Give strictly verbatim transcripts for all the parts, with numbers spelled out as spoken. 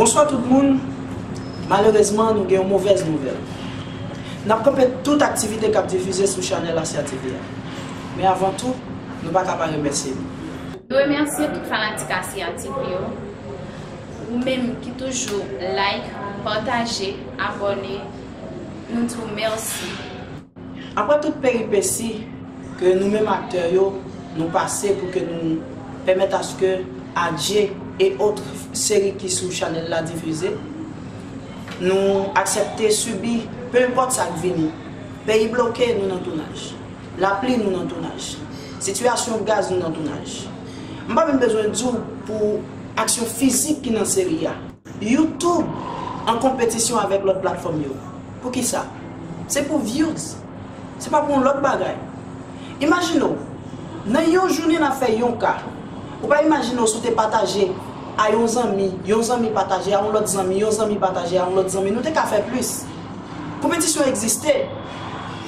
Bonswa tout moun. Malerezman, nou gen yon movèz nouvèl. N ap kanpe tout aktivite k ap difize sou chanèl Asya T V a. Men avan tou, nou pa ka pa remèsye nou. Nou remèsye tout fanatik Asya T V yo. Ou menm ki toujou like, pataje, abòne, nou di w mèsi. Apre tout peripesi ke nou menm aktè yo nou pase pou ke nou pèmèt aske Adje e otre seri ki sou chanèl la difize, nou aksepte sibi, pe enpòt sa k vini. Peyi bloke, nou nan tounaj. Lapli, nou nan tounaj. Sitiyasyon gaz, nou nan tounaj. M pa menm bezwen di w pou aksyon fizik ki nan seri a. YouTube an konpetisyon avèk lòt platfòm yo. Poukisa? Se pou views. Se pa pou yon lòt bagay. Imajine w, nan yon jounen n ap fè yon K. Ou pa imajine w si w te pataje a yon zanmi, yon zanmi pataje a yon lòt zanmi, yon zanmi pataje a yon lòt zanmi, nou te ka fè plis. Konpetisyon egziste.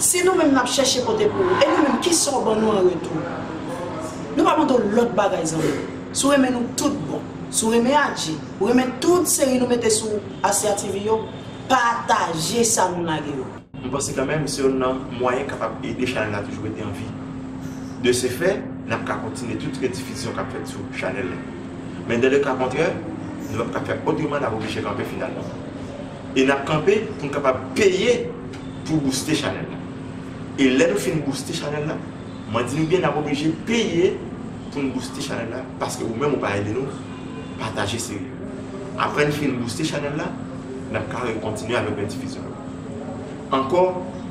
Si nou menm n ap chèche pote pou ou, e nou menm, kisa w ban nou an retou? Nou pa mande w lòt bagay, zanmi. Si w renmen nou tout bon, si w renmen Adje, ou renmen tout seri nou mete sou Asya T V yo, pataje sa nou lage yo. Mwen panse kanmenm se youn nan mwayen kapab ede chanèl la toujou rete an vi. De se fè, n ap ka kontinye tout redifizyon k ap fèt sou chanèl la. Men dans le cas contraire, nou p ap ka fè otreman, n ap oblije kanpe finalman. E n ap kanpe pou n kapab peye pou booste chanèl la. E lè nou fin booste chanèl la, mwen di nou byen, n ap oblije peye pou n booste chanèl la, paske ou menm ou pa ede nou pataje seri yo. Apre n fin booste chanèl la, n ap ka rekontinye avèk redifizyon yo. Ankò,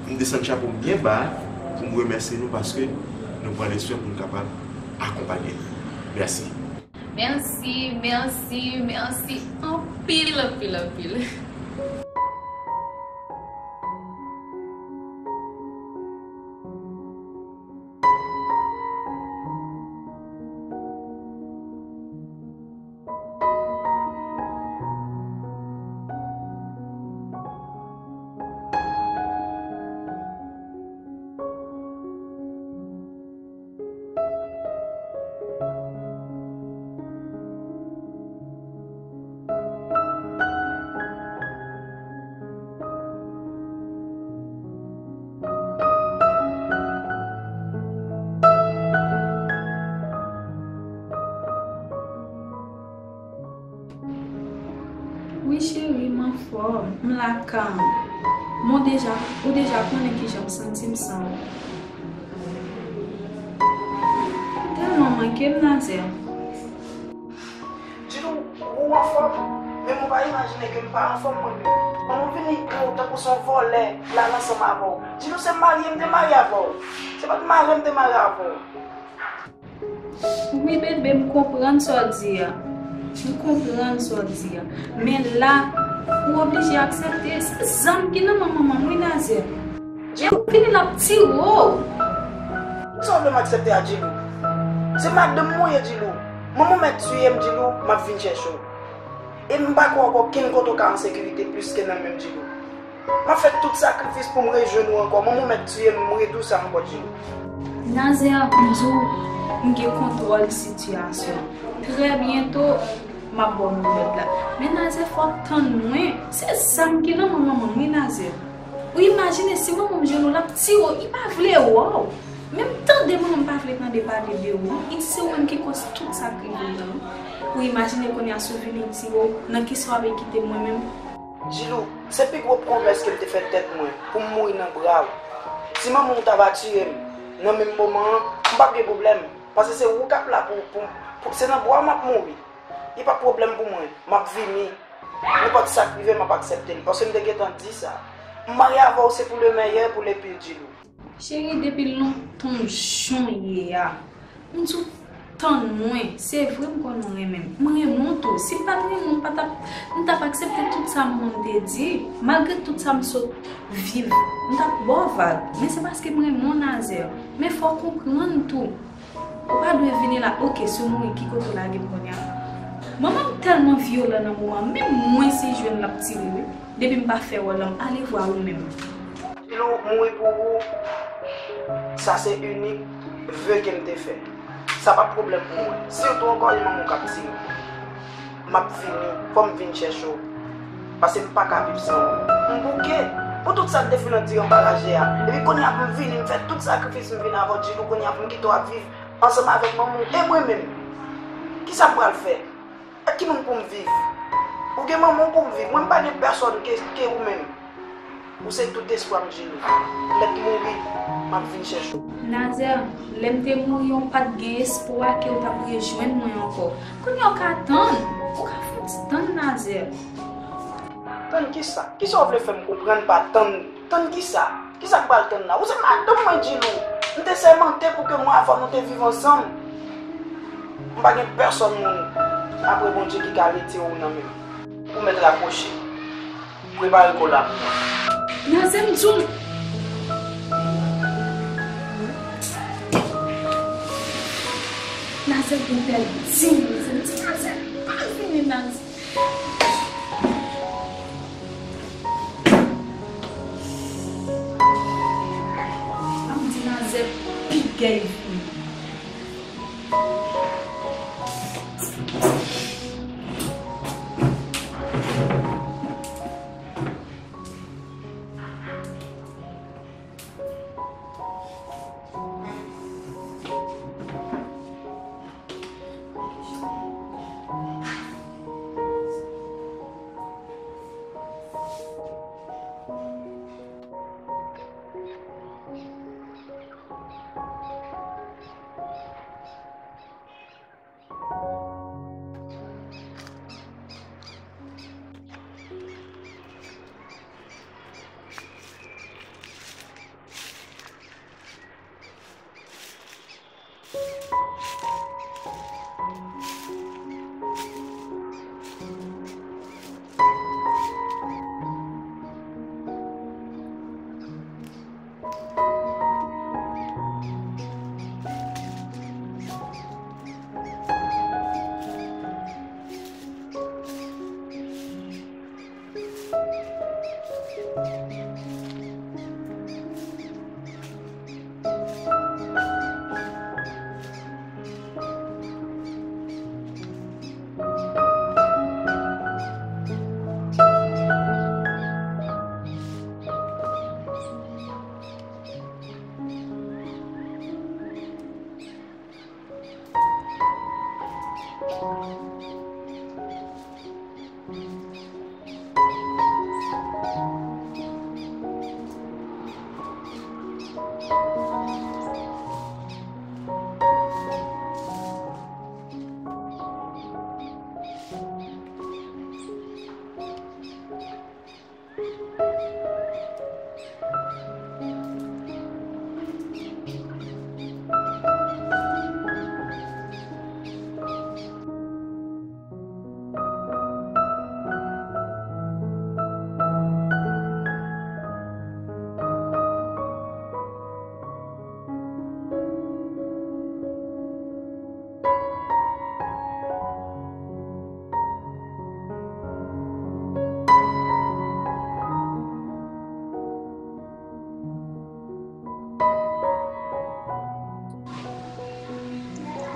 m desann chapo m byen ba pou m remèsye nou paske nou pran leswen pou n kapab akonpanye nou. Mèsi. Mèsi, mèsi, mèsi anpil, anpil, anpil. Wi cheri, m anfòm, m lakay. Bon, deja, ou deja konnen kijan m santi m san ou. Ou tèlman manke m, Nazè. Djilou, ou anfòm, men ou pa imajine ke m pa anfòm mwen menm. Kòman w vini gwo tankou se yon vòlè la ansanm avè w? Djilou, se marye m te marye avè w. Se pa t mare m te mare avè w. Wi bebe, m konprann sa w di a. M konprann sa w di a. Men la, ou oblije aksepte. Se zam ki nan men manman m wi, Nazè. Djilou, fini l ap tire w. Sa w vle m aksepte a, Djilou? Se madanm mwen ye, Djilou. Manman w mèt tiye m, Djilou, m ap vin chèche w. E m pa kwè ankò okenn kote w ka an sekirite plis ke nan men m, Djilou. M ap fè tout sakrifis pou m rejwenn ou ankò. Manman w mèt tiye m, m redi w sa ankò, Djilou. Nazè, m di w, m gen kontwòl sitiyasyon. Trè byento, m ap ba w nouvèl la. Men Nazè, fò w tann mwen. Se zam ki nan men manman m wi, Nazè. Ou imajine si manman m jwenn ou, l ap tire w, li pa vle wè w. Menm tande manman m pa vle tande pale de ou. Li di se ou menm ki koz tout sa k rive w yo. Ou imajine kounye a si w vini, l tire w, nan kisa w ap kite mwen menm? Djilou, se pi gwo pwomès ke m te fè tèt mwen, pou m mouri nan bra w. Si manman w ta va tiye m nan menm moman an, m p ap gen pwoblèm. Paske se ou k ap la pou, pou, pou, se nan bra w m ap mouri. Li pa pwoblèm pou mwen. M ap vini. Nenpòt sa k rive, m ap aksepte l. Paske m te gentan di sa. M marye avè w, se pou le meyè, pou le pire, Djilou. Cheri, depi lontan w jan w ye a. M di w tann mwen. Se vre m konnen w renmen m. M renmen w tou. Si m pa t renmen w, m pa t ap, m t ap aksepte tout sa manman m te di. Malgre tout sa m sot viv, m t ap ba w vag. Men se paske m renmen w, Nazè. Men fò w konprann tou. Ou pa dwe vini la, oke, si w mouri, ki kote w lage m kounye a? Manman m tèlman vyolan nan moman an, menm mwen si l jwenn l ap tire wi. Depi m pa fè wòl lan, ale vwa ou menm. Djilou mouri pou ou, sa se inik ve ke m te fè. Sa pa pwoblèm pou mwen. Sitou ankò e manman w k ap tire m. M ap vini, fò m vin chèche w. Paske m pa ka viv san ou. M bouke. Pou tout sa k te fè nan ti anbaraje a. Epi kounye a pou m vini, m fè tout sakrifis, m vin avè w, Djilou, kounye a pou m kite w ap viv ansanm avèk manman w. E mwen menm? Kisa m pral fè? Ak ki moun pou m viv? Ou gen manman w pou w viv. Mwen, m pa gen pèsòn ke, ke ou menm. Ou se tout espwa m, Djilou. M mèt mouri, m ap vin chèche w. Nazè, lè m te mouri, w pa t gen espwa ke w t ap rejwenn mwen ankò. Kounye a w ka tann. Ou ka fè yon ti tann, Nazè. Tann kisa? Kisa w vle fè m konprann pa tann? Tann kisa? Kisa k pral tann la? Ou se madanm mwen, Djilou. M te sèmante pou ke mwen avè w nou te viv ansanm. M pa gen pèsòn moun apre Bondye ki ka retire w nan men m. Ou mèt rapwoche. Prepare kò la pou mwen. Nazè, m di w. Nazè gen tèl di, Nazè, m di Nazè pa vini, Nazè. An m di Nazè pi gay vini.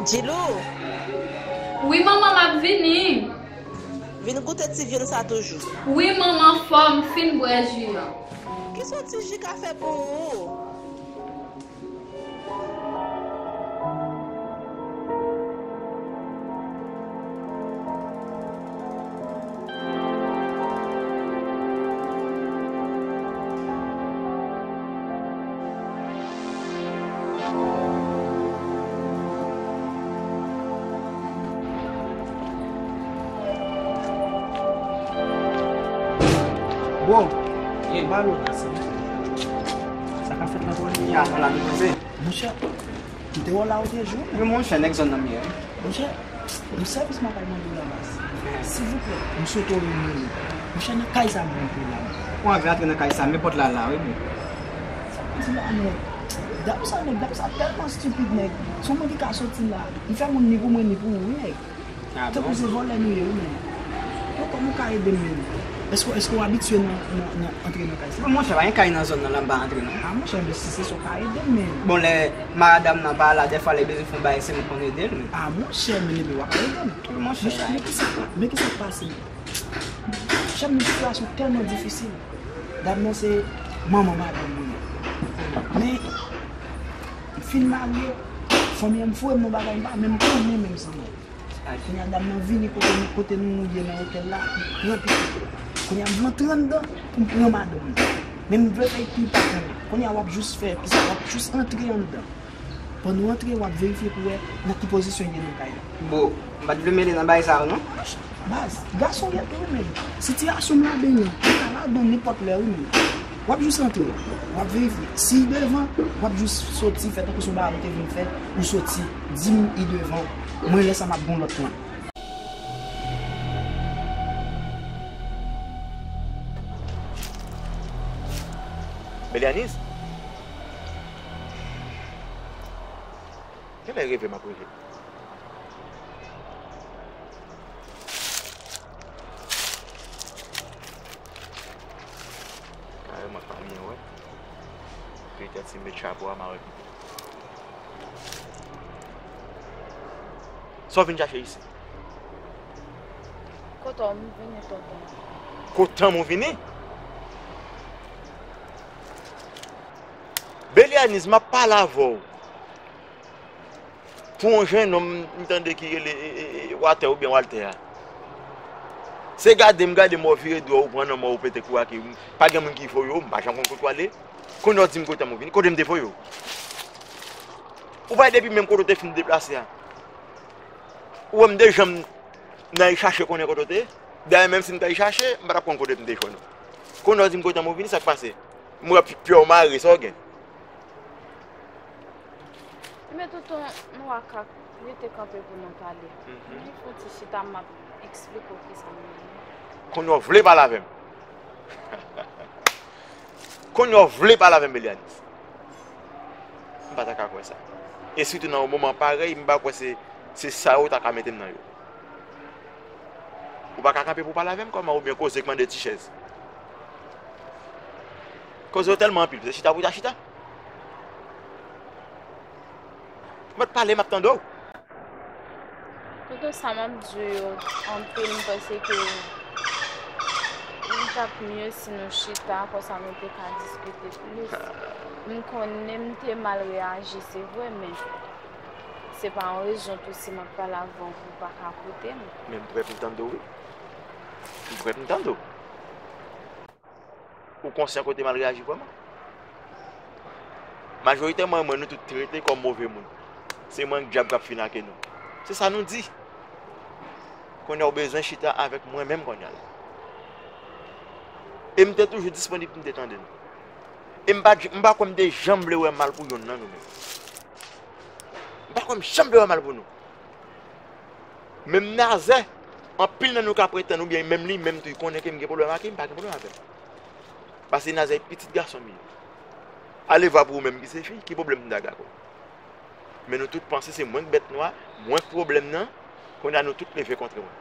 Djilou! Wi, manman, m ap vini. Vin goute ti vyann sa toujou. Wi, manman, fò m fin bwè ji an. Kisa ti ji ka fè pou ou? Bon, e balo la, sa. Sa ka fèt nan twa jou. Ya, nou la, nou rive. Monchè, m te wè w la, ou te jwe. Men monchè, nèg zòn nan m ye, wi. Monchè, yon sèvis m ap mande w la, baz. Silvouplè, m swete w yon minit. Monchè, nan kay sa m rantre la. Ou anvi antre nan kay sa, men pòt la la, wi, men. Sa m di la, nèg. Dam sa, nèg, dam sa tèlman stupid, nèg. Se yon moun ki ka soti la. M fè moun ni pou mwen, ni pou ou, wi, nèg. Ah bon? Tankou se vòlè nou ye, wi, men. Yo, kòman w ka ede m menm? Èske, èske w abitye nan, nan, nan antre nan kay sa? Bon, monchè, pa gen kay nan zòn nan la m pa antre, non. A, monchè, men si se sa w ka ede m, men. Bon, lè madanm nan pa la, dèfwa lè bezwen fè yon bagay, se mwen k konn ede l, men. A, monchè, men ebyen w ap ede m. Monchè, men kisa, men kisa k pase? Chèf, men sitiyasyon tèlman difisil. Dam nan se manman madanm mwen. Men, m fin marye, fanmi an m foure m nan bagay m pa menm konnen menm zanmi. Kounye a dam nan vini kote nou, kote nou ye nan otèl la, li pran pitit la. Kounye a m vle antre anndan pou m pran madanm nan. Men m vle fè epi pa konnen. Kounye a w ap jis fè epi sa, w ap jis antre anndan. Pandan w antre, w ap verifye pou wè nan ki pozisyon li ye nan kay la. Bon, m pa t vle mele nan bagay sa yo, non. Baz, gason yèt wi men. Sitiyasyon m ladan an, ou ka ladan nenpòt lè wi men. W ap jis antre, w ap verifye. Si li devan, w ap jis soti, fè tankou se yon bagay ou te vin fè, ou soti, di m li devan. Mwen lè sa m ap gen yon lòt plan. Belianis? Genlè reve m ap reve. Kareman pa byen wè. Petèt si m met chapo a, m a wè pito. Sa w vin chache isi? Kontan m vini, tonton. Kontan m ou vini? Belianis, m ap pale avè w. Pou yon jennonm, m tande ki rele, e, e, e, Watè oubyen Waltè a. Se gade m, gade m, w vire do w, ou pran nan men w, ou pete kou a ke m, pa gen moun ki voye w, m pa janm konn kote w ale. Kounye a w di m kontan m ou vini, kote m te voye w? Ou pa depi menm kote w te fin deplase a. Ou wè m te janm nan al chache konnen kote w te ye. Dayè, menm si m t al chache, m pa t ap konn kote m te jwenn ou. Kounye a w di m kontan m ou vini, sa k pase? M wè pi, pye w mare, sa w gen? Men tonton, nou a ka rete kanpe pou nou pale. Mhm. Vin fè yon ti chita, m ap eksplike w kisa m ye. Kounye a w vle pale avè m? Kounye a w vle pale avè m, Belianis? M pa ta ka kwè sa. E sitou nan yon moman parèy, m pa kwè se, se sa yo ta ka mete m nan yo. Ou pa ka kanpe pou pale avè m kòman, oubyen koze k mande ti chèz? Koze yo tèlman anpil, se chita pou w ta chita. Mèt pale, m ap tande w. Tonton, sa m ap di w yo anpil, m panse ke li t ap mye si nou chita, konsa nou te ka diskite plis. M konnen m te mal reyaji, se vre, men se pa yon rezon tou si m ap pale avè w pou w pa ka koute m. Men m prè pou m tande w, wi. M prè pou m tande w. Ou konsyan ke w te mal reyaji vrèman? Majoritèman, mwen, nou tout trete kòm move moun. Se mwen ak dyab k ap fini ak nou. Se sa nou di. Kounye a w bezwen chita avèk mwen menm kounye a la. E m te toujou disponib pou m te tande nou. E m pa, m pa kwè m te janm vle wè mal pou yonn nan nou menm. M pa kwè m janm vle wè mal pou nou. Menm Nazè, anpil nan nou ka pretann oubyen menm li menm tou, li konnen ke m gen pwoblèm ak li, m pa gen pwoblèm avè l. Paske Nazè pitit gason m ye. Ale vwa pou ou menm ki se fi, ki pwoblèm m ta gen ak ou? Men nou tout panse se mwen k bèt nwa, mwen k pwoblèm nan, kounye a nou tout leve kontre mwen.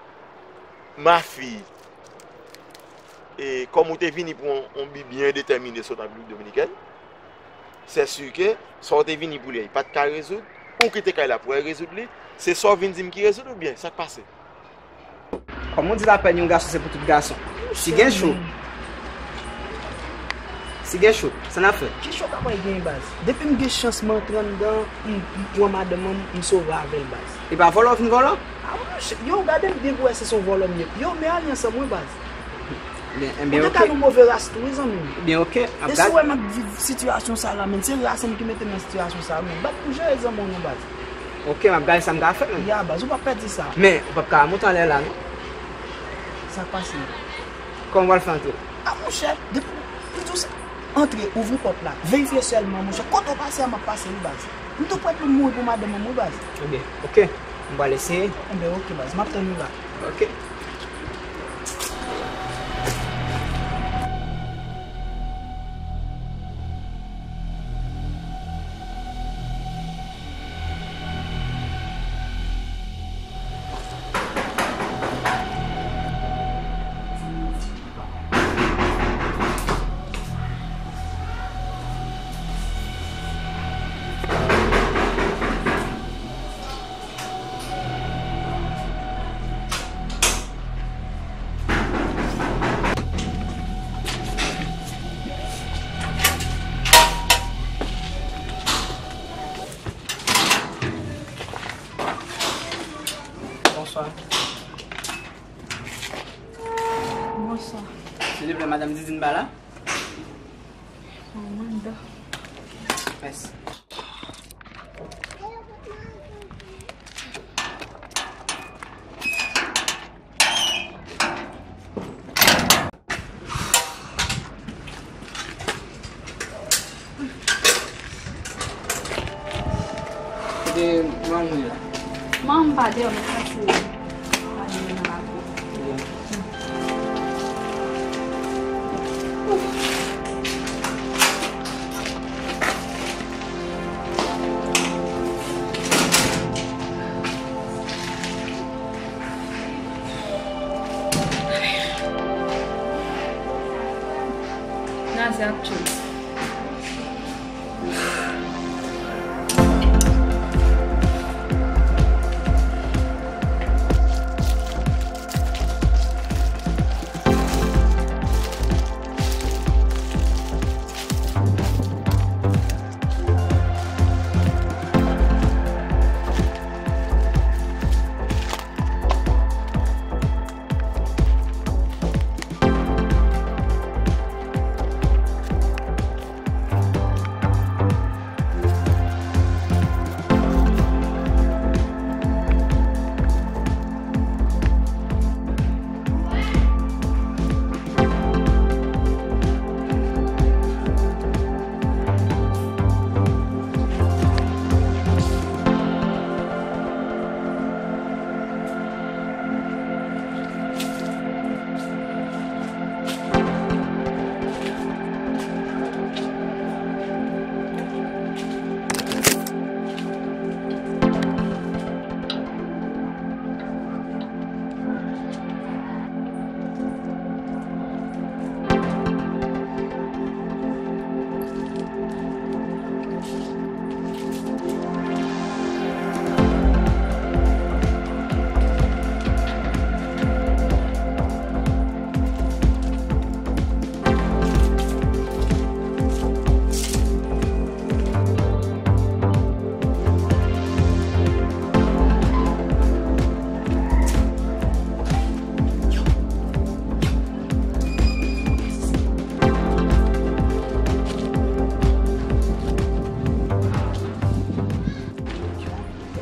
Ma fi, e kòm ou te vini pou yon, yon bi byen detèmine sot an Repiblik Dominikèn, c'est sûr que sa w te vini pou li a, li pa t ka rezoud, ou kite kay la pou w rezoud li, se sa w vin di m ki rezoud oubyen sa k pase? Kòman w di lapèn yon gason se pou tout gason? Si gen cho, si gen cho, sa n ap fè? Ki cho k ap genyen, baz? Depi m gen chans m antre anndan, m, m pran madanm mwen, m sove avè l, baz. E pa vòlò w vin vòlò? A, monchè, yo, gade m byen pou wè si se yon vòlò m ye. Yo, men ale ansanm wi, baz. Ebyen, ebyen, oke. Ou te ka yon move ras tou wi, zanmi m. Ebyen, oke, m ap gade. E si w wè m ap viv sitiyasyon sa la, men se ras an m ki mete m nan sitiyasyon sa a, men bat pou jere zanmi w non, baz. Oke, m ap gade sa m ka fè, men. Ya, baz, ou p ap pèdi sa. Men, ou p ap ka monte anlè la, non. Sa k pase? Kòman w pral fè antre? A, monchè, depi, pito se antre, ouvri pòt la. Verifye sèlman, monchè. Kote w pase a, m ap pase wi, baz. M tou prèt pou m mouri pou madanm mwen, wi, baz. Ebyen, oke. M pral eseye. Enben, oke, baz. M ap tann ou la. Oke. Madanm Didine pa la? Manman anndan. Mèsi. Kote manman w ye la? Manman m pa deyò, men pase pale nan lakou. Naze ap tchwe m.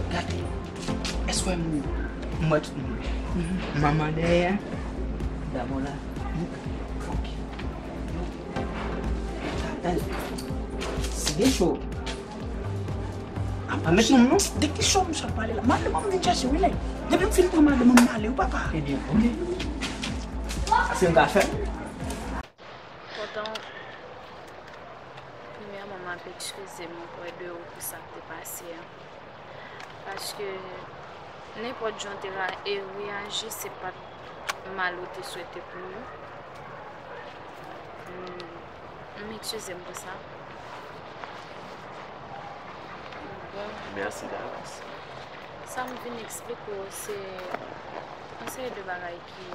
Gade, èske w wè m, m wè tout moun? Manman dèyè. Dabò la. Ok. Tande. Si gen cho. A pa met non, non. De ki cho misye ap pale la? Madanm mwen vin chèche, wi, nèg. Depi m fin pran madanm mwen, m ale, wi, papa. Ebyen, ok. Sa se m ka fè. Kontan, premyèman, m ap eskize m oprè de ou pou sa k te pase a. Paske nenpòt jan w te ra-, e reyaji, se pa t mal ou te swete pou nou. M, m eskize m pou sa. Bon. Mèsi davans. Sa m vin eksplike w, se yon seri de bagay ki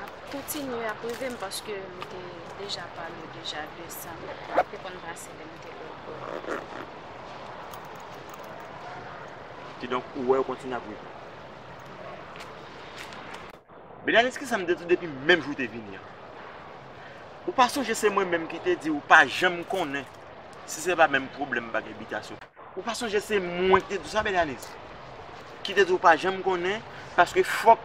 ap kontinye ap rive m, paske m te deja pale w deja de sa ki konn pase lè m te lòt bò. Kidonk, ou wè yo kontinye ap rive. Belianis, kisa m te di w depi menm jou w te vini an? Ou pa sonje se mwen menm ki te di w pa janm konnen si se pa menm pwoblèm bagay bitasyon. Ou pa sonje se mwen ki te di w sa, Belianis? Ki te di w pa janm konnen, paske fòk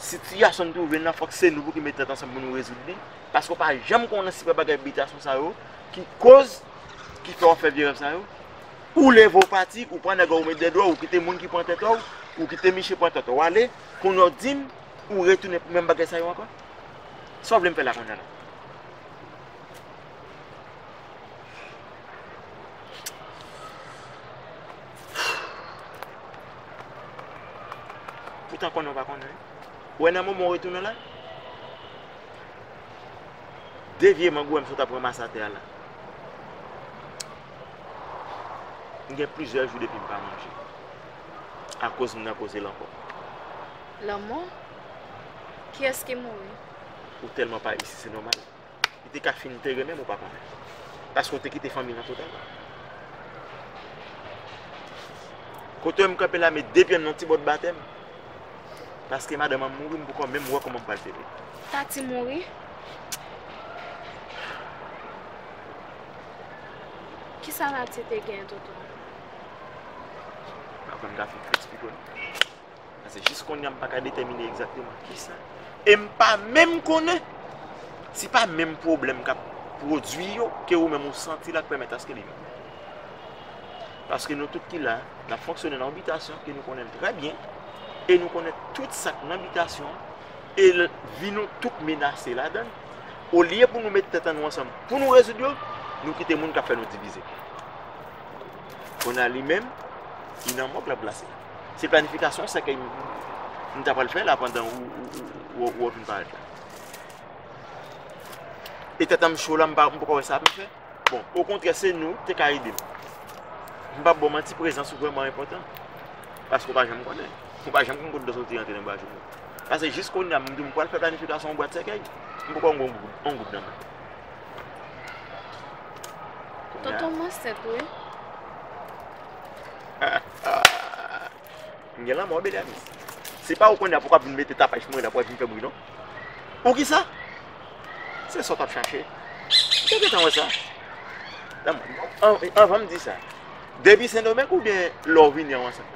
sitiyasyon n twouve l lan, fòk se nou pou ki met tèt ansanm pou nou rezoud li. Paske w pa janm konnen si pa bagay bitasyon sa yo ki koz, ki fè w ap fè vye rèv sa yo. Ou leve w pati, ou pran nèg ou met dèyè w, ou kite moun ki pran tèt ou, ou kite miche pran tèt ou ale, kounye a w di m ou retounen pou menm bagay sa yo ankò? Sa w vle m fè la kounye a la? Poutan konnen w pa konnen. Ou wè nan moman w retounen la, de vye mangouwè m sot ap ranmase atè a la. M gen plizyè jou depi m pa manje. Akoz m nan koze l ankò. Lanmò? Kiyès ki mouri? Ou tèlman pa isi, se nòmal. Li te ka fin te renmen m, ou pa konnen. Paske w te kite fanmi lan total. Kote w wè m kanpe la, met de pye m nan ti bòt batèm. Paske madanm an mouri, m poko menm wè kòman m pral fete. Tati mouri? Kisa Natye te gen, tonton? Papa m ka fin eksplike w. Paske jis kounye a, m pa ka detèmine egzakteman kisa. E m pa menm konnen si pa menm pwoblèm k ap pwodui yo ke ou menm ou santi l ak pèmèt aske li vin. Paske nou tout ki la, n ap fonksyone nan yon bitasyon ke nou konnen l trè byen, e nou konnen tout sa k nan bitasyon an, e l, vi nou tout menase ladan l. Olye pou nou met tèt an nou ansanm pou nou rezoud yo, nou kite moun k ap fè nou divize. Kounye a li menm, li nan mòg l ap glase. Se planifikasyon sa ke m, m ta pral fè la pandan ou, ou, ou, ou, ou fin parèt la. E tèt an m cho la, m pa, m poko wè sa pou m fè. Bon, okontrè, se nou ki te ka ede m. M p ap ba w manti, prezans ou vrèman enpòtan. Paske w pa janm konnen. Ou pa janm konn kote dlo soti rantre nan bajou moun. Paske jis kounye a, m di w m pral fè planifikasyon yon bwat sèkèy. M poko wè yon goud, yon goud nan men m. Kounye a, tonton, m ansent, wi. M gen lanmò, Belianis. Se pa ou kounye a pou w ap vin mete tapaj pou mwen la, pou w ap vin fè bri, non. Ou kisa? Se sa w t ap chache. M te gentan wè sa. An, anvan m di sa, depi Sendomeng oubyen lè w vini an w ansent?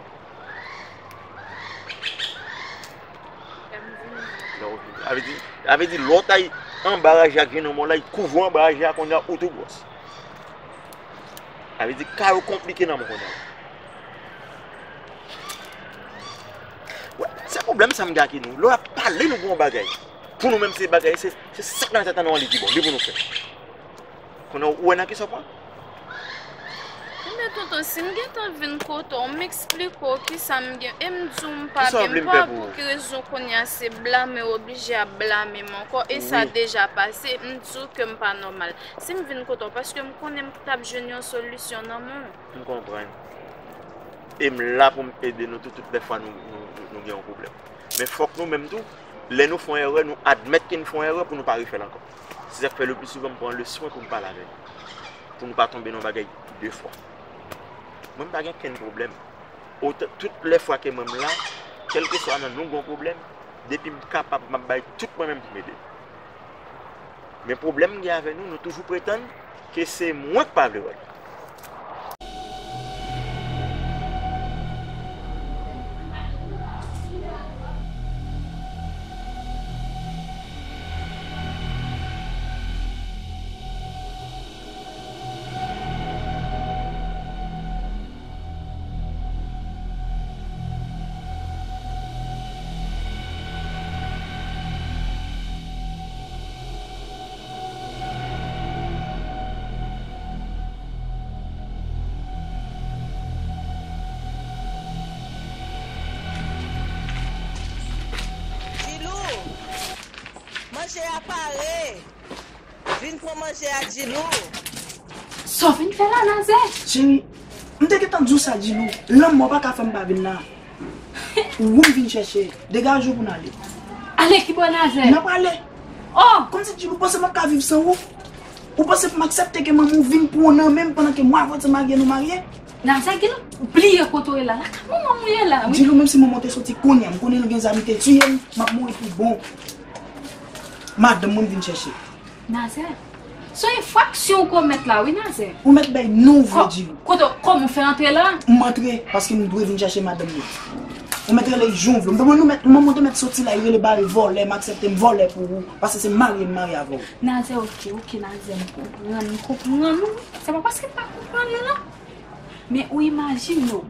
Lè w vini. Sa vle di, sa vle di lè w t al anba raje a ak jenòm ou la, li kouvri w anba raje a, kounye a ou tou gwòs. Sa vle di ka yo konplike nan men w kounye a. Wè, se pwoblèm sa m gen ak nou. Lè w ap pale nou pou yon bagay. Pou nou menm se bagay, se, se sa k nan tèt an nou an li ki bon, li pou nou fè. Kounye a ou wè nan kisa w pran. Ebyen, tonton, si m gentan vin kote w, m eksplike w kisa m gen, e m di w m pa byen, m pa wè pou ki rezon kounye a se blame w oblije ap blame m ankò, e sa deja pase, m di w ke m pa nòmal. Si m vin kote w, paske m konnen m t ap jwenn yon solisyon nan men w. M konprann. E m la pou m ede nou tou, tout lè fwa nou, nou, nou, nou gen yon pwoblèm. Men fòk nou menm tou, lè nou fè yon erè, nou admèt ke nou fè yon erè pou nou pa refè l ankò. Se sa k fè le pli souvan m pran le swen pou m pale avè nou. Pou nou pa tonbe nan yon bagay de fwa. Mwen m pa gen kenn pwoblèm. Otan, tout lè fwa ke mwen m la, kèlkeswa nan nou gen yon pwoblèm, depi m kapab, m ap bay tout mwen menm pou m ede. Men pwoblèm m gen avè nou, nou toujou pretann ke se mwen k pa vle wè l. Dilou, manje a pare. Vin pran manje a, Dilou. Sa w vin fè la, Nazè? Cheri, m te gentan di w sa, Dilou. Lanmò pa ka fè m pa vin la. Ou m vin chèche. Degaje w pou n ale. Ale ki bò, Nazè? N ap ale. Oh! Kòmsi, Dilou, ou panse m ap ka viv san ou? Ou panse pou m aksepte ke manman w vin pou w nan men m pandan ke mwen avè w te marye, nou marye? Nazè, gen bliye kote w ye la. Lakay manman m ou ye la, wi. Dilou, menm si manman w te soti kounye a, m konnen l gen zam, li te tiye m, m ap mouri pou bon. Madanm mwen m vin chèche. Nazè, se yon enfraksyon ou komèt la, wi, Nazè. Ou mèt bay non w vle, Dilou. Kote, kòman w fè antre la? M antre, paske m dwe vin chèche madanm mwen. Ou mèt rele jan w vle. M te, nou mèt, manman w te mèt soti la, li rele bare vòlè, m aksepte m vòlè pou ou, paske se marye m marye avè w. Nazè, oke, oke, Nazè, m konprann, m konprann, wi. Se pa paske m pa konprann ou, non. Men ou imajine w,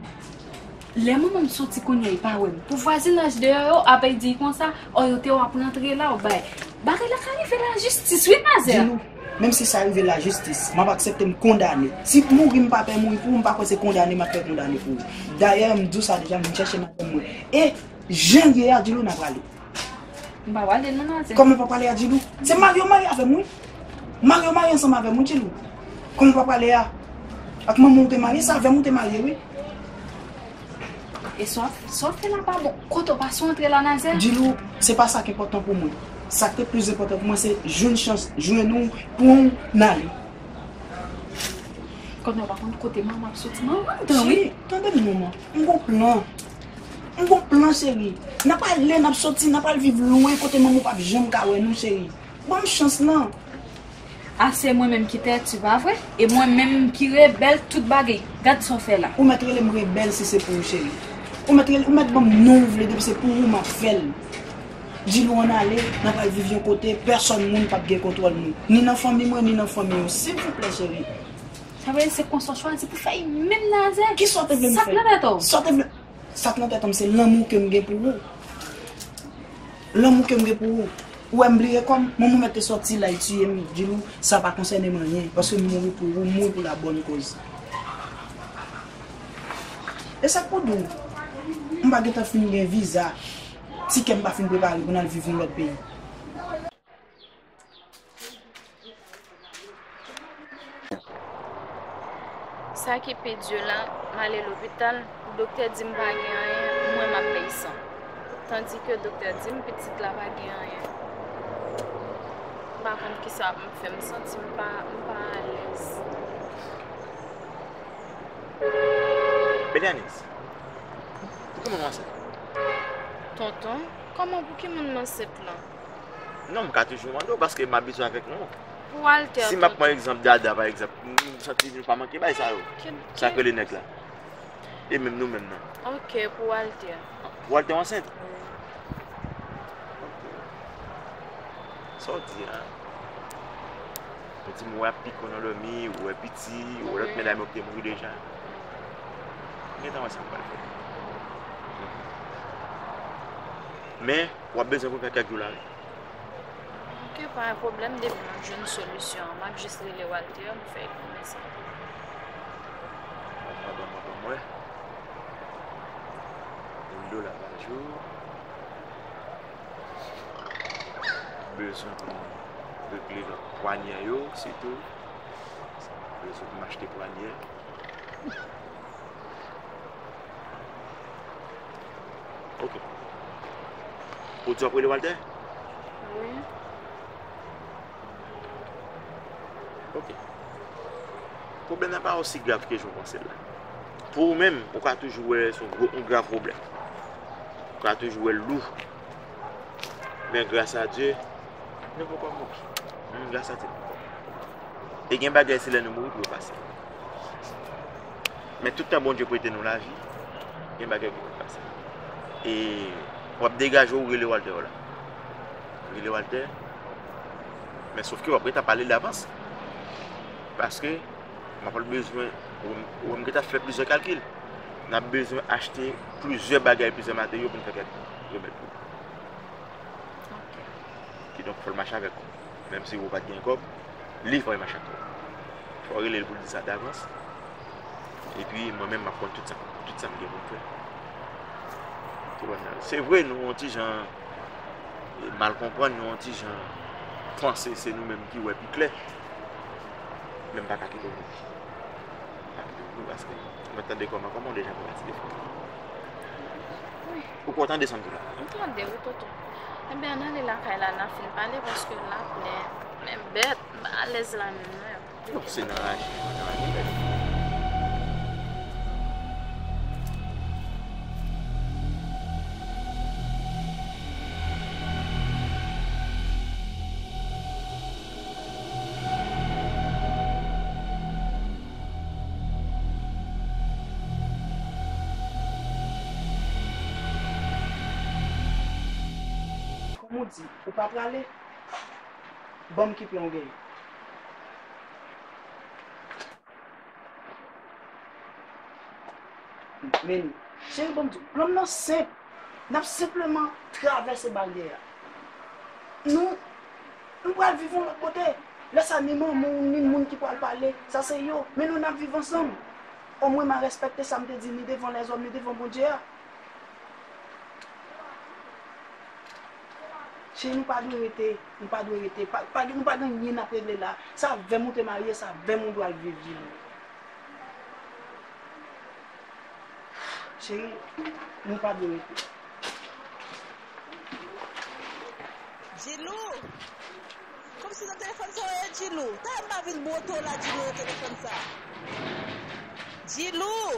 lè manman m soti kounye a, li pa wè m. Pou vwazinaj deyò yo, apre l di l konsa, o, yo te wè w ap rantre la, w bay. Bagay la ka rive lajistis, wi, Nazè. Dilou, menm si sa rive lajistis, m ap aksepte m kondane. Si mouri m pa pè mouri pou ou, m pa kwè se kondane m ap fè kondane pou ou. Dayè, m di w sa deja, m vin chèche madanm mwen. E jan l ye a, Dilou, n a prale. M pa prale non, Nazè. Kòman w pa prale a, Dilou? Se marye w marye avè m, wi. Marye w marye ansanm avè m, wi, Dilou. Kòman w pa prale a? Ak manman w te marye, se avè m ou te marye, wi. E sa w, sa w fè la pa bon. Kote w pase w antre la, Nazè? Dilou, se pa sa k enpòtan pou mwen. Sa k te plis enpòtan pou mwen, se jwenn chans, jwenn ou pou n ale. Kounye a w pa konn kote manman ap soti. Manman m tan, wi. Cheri, tande m non, man. M gon plan. M gon plan, cheri. N ap ale, n ap soti, n ap al viv lwen kote manman w p ap janm ka wè nou, cheri. Ban m chans lan. A se mwen menm ki tèti, pa vre? E mwen menm ki rebèl tout bagay. Gad sa w fè la. Ou mèt rele m rebèl si se pou ou, cheri. Ou mèt rele, ou mèt ban m non ou vle, depi se pou ou m ap fè l. Djilou ann ale, n ap al viv yon kote, pèsòn moun p ap gen kontwòl nou. Ni nan fanmi mwen, ni nan fanmi ou. Silvouplè, cheri. Sa vle di se konsa w chwazi pou fè menm nan zè? Kisa w te vle m fè? Sa k nan tèt ou? Sa w te vle? Sa k nan tèt ou, se lanmou ke m gen pou ou. Lanmou ke m gen pou ou. Ou wè m bliye kò m? Manman w mèt te sòti la, li tiye m. Djilou, sa pa konsène m anyen. Paske m mouri pou ou, m mouri pou la bonne cause. E sa k pou di w, m pa gentan fin gen viza. Tikè m pa fin prepare pou n al viv yon lòt peyi. Sa ki pi di la, m ale lopital, doktè di m pa gen anyen, mwen m ap bay san. Tandike doktè di m pitit la pa gen anyen. M pa konn kisa ap fè m santi m pa, m pa alèz. Belianis, pou ki moun w ansent? Tonton, kòman pou ki moun m ansent lan? Non, m ka toujou mande w, paske m abitye avèk non. Pou Walter, si m ap pran egzanp Dada, pa egzanp, m santi nou pa manke bay sa yo. Sa k rele nèg la. E menm nou menm nan. Ok, pou Walter. Pou Walter ansent? Wi. Sa w di a? Ou di m wè ap pike w nan dòmi, ou wè piti, ou wè lòt medam yo ki te mouri deja. M gentan wè sa m pral fè. Men, w ap bezwen pou fè kèk jou la, wi. Ok, pa gen pwoblèm, depi m ap jwenn solisyon an, m ap jis rele Walter, m fè l konnen sa. Ban mwen, ban mwen, ban mwen. Mil dola pa jou. Bezwen pou m regle pwanyè yo, sitou. Bezwen pou m achte pwanyè. Ok. Ou di w ap rele Walter? Wi. Ok. Pwoblèm nan pa osi grav ke jan w panse l la. Pou ou menm, ou ka toujou wè se yon gwo, yon grav pwoblèm. Ou ka toujou wè l lou. Men gras a Dye, nou poko mouri. Menm gras a Dye, nou poko mouri. E gen bagay se lè nou mouri pou yo pase. Men tout tan Bondye prete nou lavi, gen bagay ki pou pase. E w ap degaje w rele Walter w la. Rele Walter. Men sòf ke w ap ret ap pale l davans. Paske m ap bezwen, ou, ou m gentan fè plizyè kalkil. N ap bezwen achte plizyè bagay, plizyè materyo pou n fè kèk remèd pou ou. Ok. Kidonk, fò l mache avèk ou. Menm si ou pa t gen kòb, li fò l mache ak ou. Fò w rele l pou l di sa davans. Epi, mwen menm, m ap konn tout sa, tout sa m gen pou m fè. Ou konprann? Se vre, nou yon ti jan, e, mal konprann, nou yon ti jan panse se nou menm ki wè pi klè. Men m pa ka kite w mouri. M pa ka kite w mouri paske mwen tande kòman, kòman w deja pran ti defo. Ou kontan desann tou la? M tande wi, tonton. Ebyen, ann ale lakay la, n a fin pale, paske la, men, men bèt, m pa alèz la menm, non. Bon, se nan raje, nan raje bèt. Kòm ou di, ou pa prale? Ban m ki plan w genyen. Men, cheri, ban m di w, plan m nan senp. N ap senpleman travèse baryè a. Nou, nou pral viv yon lòt kote. Lè sa, ni manman w, ni moun ki pral pale, sa se yo. Men nou, n ap viv ansanm. Omwen, m a respekte sa m te di, ni devan lèzòm, ni devan Bondye a. Cheri, nou pa dwe rete, nou pa dwe rete, pa, pa, nou pa gen anyen n ap regle la. Se avè m ou te marye, se avè m ou dwe al viv, Djilou. Cheri, nou pa dwe rete. Djilou! Kòmsi nan telefòn sa w ye, Djilou? Talè m pa vin bwote w la, Djilou, nan telefòn sa. Djilou!